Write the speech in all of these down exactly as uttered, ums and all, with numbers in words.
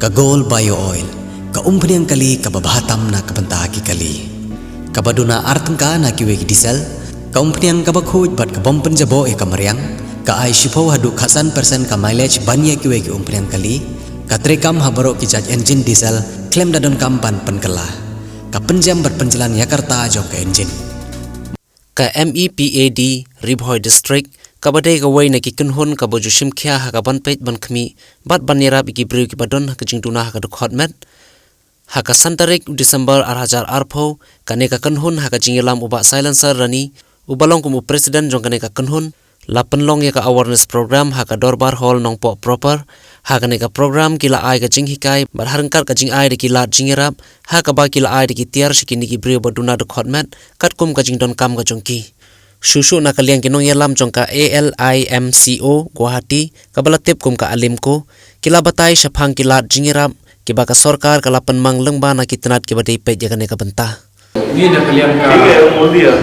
Ka Gold Bio Oil, ka umphniang kali kaba bha tam na ka bynta ki kali. Kaba duna ar tyngka na kiwei ki diesel, ka umphniang kaba khuid bad ka bym pynjaboh ïa ka mariang, ka ai shiphew haduh khatsan percent ka mileage ban ïa kiwei ki umphniang kali, ka treikam ha baroh ki jait engine diesel, khlem da donkam ban pynkylla. Ka pynjem bad pynjlan ïa ka rta jong ka engine. Ka M E P A D Ri Bhoi District, kaba dei kawei na ki kynhun kaba ju shim khia ha ka ban peit ban khmih bad ban ïarap ïa ki briew kiba don ha ka jingduna ha ka dkhot met. Ha ka san tarik u December ar hajar arphew, kane ka kynhun ha ka jingïalam u Bah Silencer Rani, uba long kum u president jong kane ka kynhun, la pynlong ïa ka awareness program ha ka Dorbar Hall Nongpoh proper. Ha kane ka program ki la ai ka jinghikai bad ha ryngkat ka jingai da ki lad jingïarap, ha kaba ki la ai da ki tiar sha kine ki briew ba duna dkhot met, katkum ka jingdonkam ka jong ki. Shuh shuh na ka liang ki nongïalam jong ka A L I M C O Guwahati, kaba la tip kum ka Alimco, ki la batai shaphang ki lad jingïarap kiba ka sorkar ka la pynmang lyngba na ki tnat kiba dei peit ïa kane ka bynta. Ngi na ka liang ka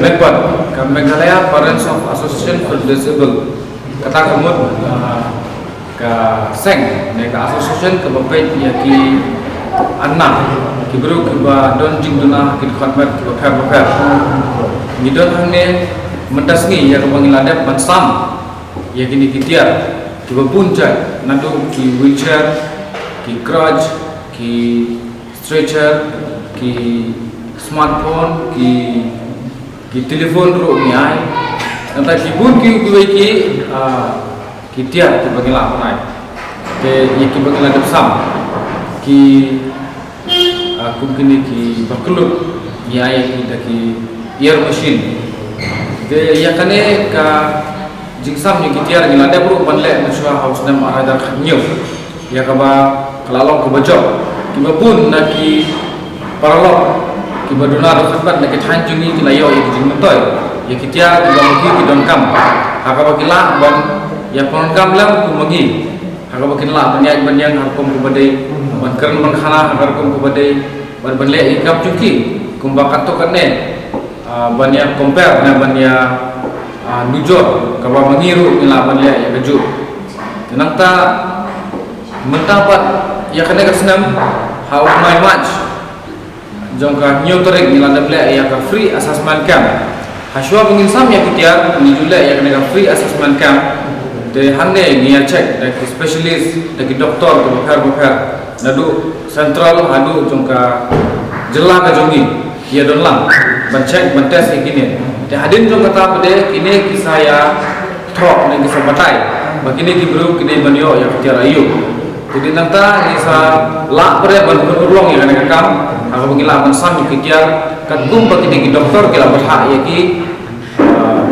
MEPAD, ka Meghalaya Parents of Association for Disabled, kata ka mut, ah, ka seng ne ka association kaba peit ïa ki anna, ki briew kiba don jingduna ki dkhot met kiba pher bapher. Ngi don hangne mynta sngi ïa kaba ngi la dep ban sam ïa kine ki tiar kiba bun jait, naduh ki wheelchair, ki crutch, ki stretcher, ki smartphone, ki, ki telephone ruh ngi ai. Nangta ki bun ki, kiwei ki, ah, ki tiar kiba ngi lah ban ai. Te ïa kiba ngi la dep sam, ki, ah, kum kine kiba kyllut, ngi ai ïa ki da ki ear machine. Te ïa kane ka jingsam ïa ki tiar ngi la dep ruh ban leh mynshuwa ha u snem ar hajar khathynñiew. Ïa kaba ka la long kaba jop. Kiba bun na ki paralok kiba duna dkhot met na ki thaiñ jong ngi ki la ïoh ïa ki jingmyntoi, ïa ki tiar kiba ma ki ki donkam, ha kaba ki lah ban ïa pyndonkam lem kum ma ngi, ha kaba kin lah ban ïaid ban ïeng ha ka rukom kaba dei, ban kren ban khana ha ka rukom kaba dei, ban, ban leh ïa ki kam jong ki kumba katto katne, ah, ban ïa compare ne ban ïa, ah, nujor kaba ma ngi ruh ngi lah ban leh ïa kajuh. Te nangta mynta pat ïa kane ka snem ha u bnai March jong ka hynñiew tarik ngi la dep leh ïa ka free assessment camp. Hashwa ba ngin sam ïa ki tiar ngi ju leh ïa kane ka free assessment camp. Te hangne ngi ïa check da ki specialist, da ki doktor kiba pher bapher, naduh central haduh jong ka jylla ka jong ngi. Ïa don lang ban check ban test ïa kine. Te hadien jong kata pat de kine ki sa ïa thoh ne ki sa batai ba kine ki briew ki dei ban ïoh ïa ka tiar aïu. Te dei nangta ngi sa lah pat de ban pynurlong ïa kane ka kam ha kaba ngi lah ban sam ïa ki tiar katkum ba kine ki doktor ki la batai ïa ki, ah,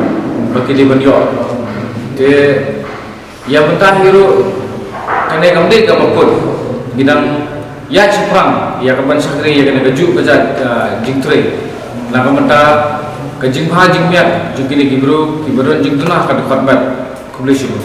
ba ki dei ban ïoh. Te ïa mynta hi ruh kane kam dei kaba kut, ngi dang ïaid shaphrang ïa ka ban shakri ïa kane kajuh ka jait, ah, jingtrei. Na ka bynta ka jingbha jingmiat jong kine ki briew kiba don jingduna ha ka dkhot met. Khublei shibun.